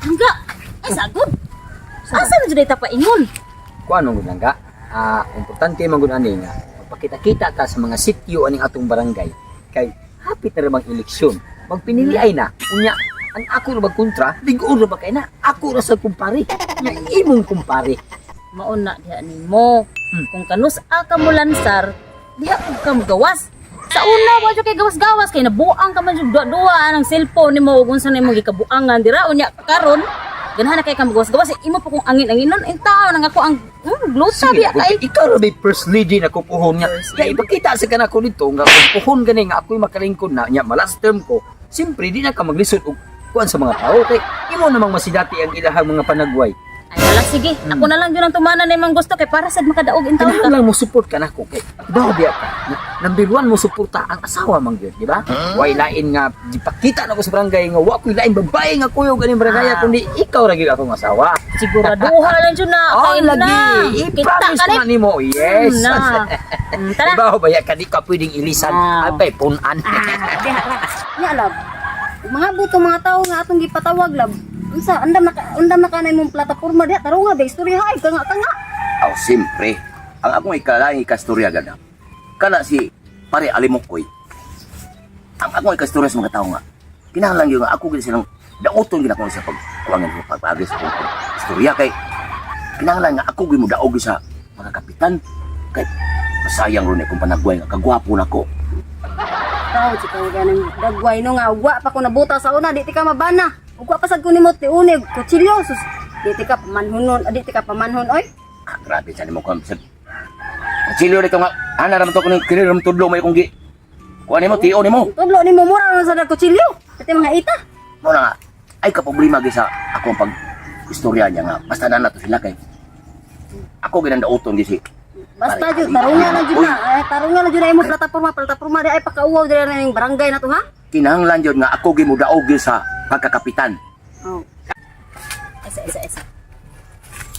Hangga. Ay, sagod. Asa na jud ta paingon? Kuan man gud lang ka. Ah, importante man gud ani nga magpakita-kita ta sa mga sityo aning atong barangay kay hapit na ra bang eleksyon. Magpinili ay na. Unya ang ako ra bag kontra, big-on ra ba kay na? Ako ra sa kumpare. Nya imong kumpare. Mauna na diha nimo. Kung kanus a ka mo lansar, diha pud ka mogawas. Sa una wa jud kay gawas-gawas kay nabuang ka man jud duwa-duwa ang cellphone nimo ug unsa na imong gikabuangan dira unya karon ganahan na kay ka mogawas-gawas imo pa kung angin-anginon in taon ang ako ang gluta Sige, biya kay. ikaw ra bay first lady na kupuhon nga. First Kaya lady. ipakita sa kana ko dito nga kung puhon gani nga ako'y makalingkod na nya ma-last term ko. Siyempre di na ka maglisod og kuan sa mga tao kay imo namang masidati ang ilahang mga panagway. Ay wala, sige. Ako na lang jud ang tumana na imong gusto kay para sad makadaog in taon ka. Kinahanglan mo support ka nako kay bawo biya ka. Na, number one mo suporta ang asawa man gyud, di ba? Way lain nga gipakita nako sa barangay nga wa ko'y lain babae nga kuyog aning barangay kundi ikaw ra gyud akong asawa. Siguraduha lang jud na Oh, kay lagi. na. Kita I-promise ka ko ni. na nimo. Yes. Na. Tara. Iba ba ya ka di ka pwedeng ilisan. Apay punan. Ah, diha ra. Nya love. Mga buto mga tao nga atong gipatawag, love. Unsa andam na ka na imong plataporma diha tarunga ba istorya ay kanga kanga. Aw, siyempre. Ang akong ikalaing ikastorya gana. Kana si pare Alimokoy. Ang akong ikastorya sa mga tao nga. Kinahanglan yun nga ako gid silang dauton gid ako sa pagkuangan sa pagpagi sa akong istorya kay kinahanglan nga ako gid mo daog sa mga kapitan kay masayang ron akong panagway nga kagwapo nako. Tao si kang ganang dagway no nga wa pa ko nabuta sa una di ti ka mabana. Ug wa pa sad ko nimo tiunig kutsilyo sus. Di ti ka pamanhonon, di ti ka pamanhon oy. Ah, grabe sa nimo kam sa Kutsilyo dito nga ana ra man to kuning kini ra man tudlo may kong gi kuan nimo tiyo nimo. Tudlo nimo mura na sa kutsilyo. Pati mga ita. Mo na nga, ay ka problema gyud sa akong pag istorya niya nga basta na nato sila kay ako ginandauton gyud si Basta Pare, jud tarunga na jud Uy. na. Ay, tarunga na jud na imong plataporma, plataporma di ay pakauwaw diri na ning barangay na to ha. Kinahanglan jud nga ako gyud modaog gyud sa pagkakapitan. Oh. Isa, isa, isa.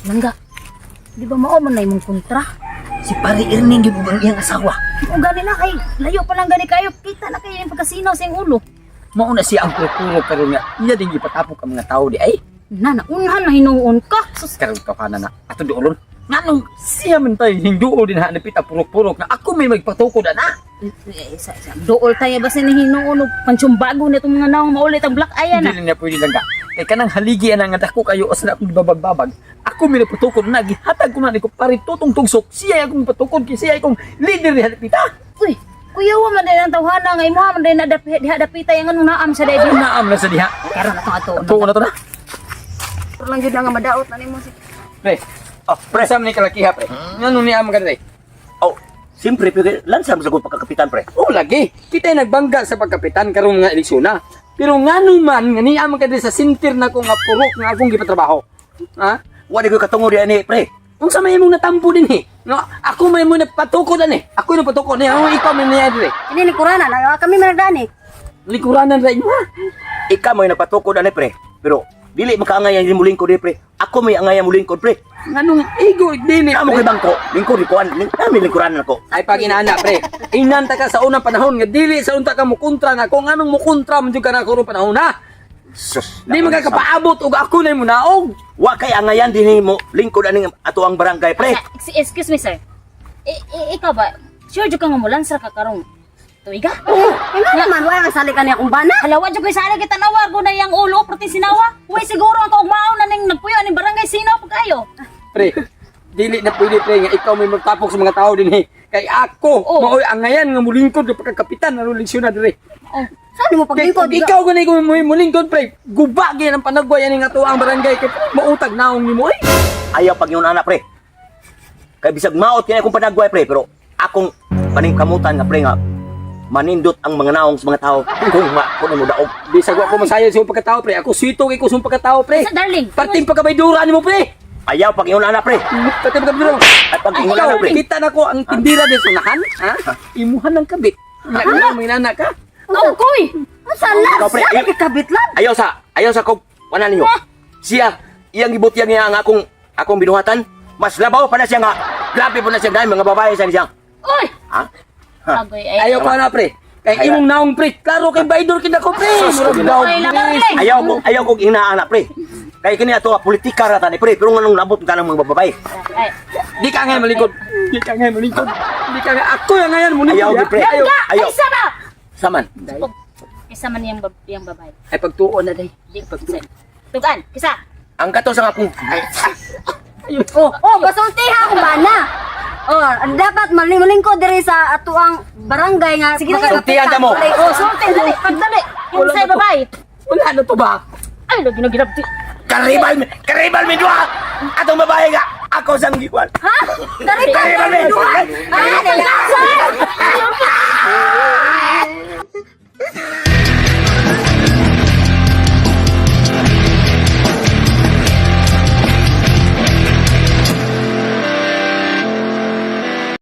Langga, di ba mao man na imong kontra? Si pare Erning gyud ang iyang asawa. Kung gani na kay, layo pa lang gani kayo, kita na kayo yung pagkasinaw sa iyong ulo. Mao na siya ang puro karon nga iya din gipatapok ang mga tao di ay. Na, naunhan na hinuon ka. Sus, Karon ka na ato doolon. Nganong siya man tayo hinduo din ha napita purok-purok na ako may magpatukod ana. eh, isa, isa. Dool tayo ba sa hinuon o pantsumbago na itong mga naong maulit ang black eye na. Dili na pwede lang ka. Kay kanang haligi ana nga dako kayo asa na akong babagbabag. Ako may napatukod na gihatag ko na ni ko pare tutong tugsok. Siya akong patukod kay siya akong leader ni halipita. Uy, kuya wa man din ang tawhana nga imuha man din na diha dapita yung anong naam sa dahil. Naam na sa diha. Karon na itong ato. Tuo na to na. Pero lang jud na nga madaot na nimo si Pre. Oh, pre sa man ni kalakiha pre. Ngano ni am ka dre? Oh, siyempre pero lansa mo sa akong pagkakapitan pre. Oh, lagi. Kita nagbangga sa pagkapitan karong mga eleksyon na. Pero ngano man nga niya man ka diri sa center na ko nga purok nga akong gipatrabaho. Ha? Wa di ko katungod ani pre. Unsa may imong natampo din eh? No, ako may mo napatukod ani. Ako yung napatukod ni. Ako ikaw may niya dire. Ini likurana na kami man nagdani. Likuranan ra inyo ha. Ikaw may napatukod ani pre. Pero dili makaangay ang mo lingkod pre. Ako may angay ang lingkod pre. Nganong igo dili Amo kay bangko, lingkod ni kuan, nami lingkuran nako. Ay pag inaana pre. Inanta ka sa unang panahon nga dili sa unta ka mo kontra na ko nganong mo kontra man jud ka na karong panahon ha. Sus. Di man ka kapaabot og ako na mo naog. Wa kay angayan dinhi mo lingkod aning ato ang barangay pre. Excuse me, sir. Ikaw ba, sure jud ka nga mulansar ka karong tuiga? Oh, nga naman wa nga sali kani akong bana. Hala, wa jud koy sala kita nawar ko na yang ulo protein sinawa. Uy, siguro ang kaugmaon na ning nagpuyo aning barangay sinaw pag kayo. Pre, dili na pwede pre nga ikaw may magtapok sa mga tao dinhi. Kay ako, maoy angayan nga mulingkod og pagkakapitan na leksyon na dire. Oh, Saan mo Kay paglingkod? kung ikaw gani kung mulingkod pre, guba gyud ang panagway ani nga tuang barangay kay pre, mautag naong nimo eh. Ayaw pag yun ana pre. Kay bisag maot kini akong panagway pre, pero akong paningkamutan nga pre nga manindot ang mga naong sa mga tao kung ma kuno mo daog. Bisag wa ko masayod sa imong pagkatao pre, ako swito kay ko sa imong pagkatao pre. Sa darling. Parting pagkabaydura nimo pre. Ayaw pag ingon ana pre. Parting pagkabaydura. Ay pag ingon Ikaw, ana pre. kita na ko ang tindira din sunahan, ha? Imuhan ng kabit. Nga may nana ka. Oh, koy. Unsa lang? Ikaw, pre, Sa ayaw- kabit lang. Ayaw sa kog wala ninyo. Siya iyang gibutyag niya ang akong akong binuhatan. Mas labaw pa na siya nga. Grabe po na siya dahil mga babae sa siya. Uy. Ha? Agoy ay. Ayaw ko na pre. Kay imong naong pre, klaro kay baydor kita ko pre. Sus, Murag Ginoo. daw, Ay, pre. darling. Ayaw ko inaa na pre. Kay kini ato politika ra tani, pre, pero nganong nabot ka ng mga babae? Ay, Di ka ngayon malingkod. Di ka ngayon malingkod. Di ka ngayon. Ako yung ngayon mulingkod. Ayaw, ya. pre. Ayaw. Langga! Ayaw. Ay, sama! Saman. Kisa man yang babae. Ay pagtuon na day. Di Tugan, kisa. Ang kato sa akong Oh, basulti ha akong bana. Oh, ang dapat malingko diri sa atuang barangay nga. Sige na, sultihan ka mo. Oh, sulti, dali, pagdali. Yung Wala sa na to. babae. Wala na to ba? Ay, lagi na ginabti. Karibal, karibal mi duha. Atong babae nga ako sang giwan. Ha? Dari pa. Karibal mi. Ah,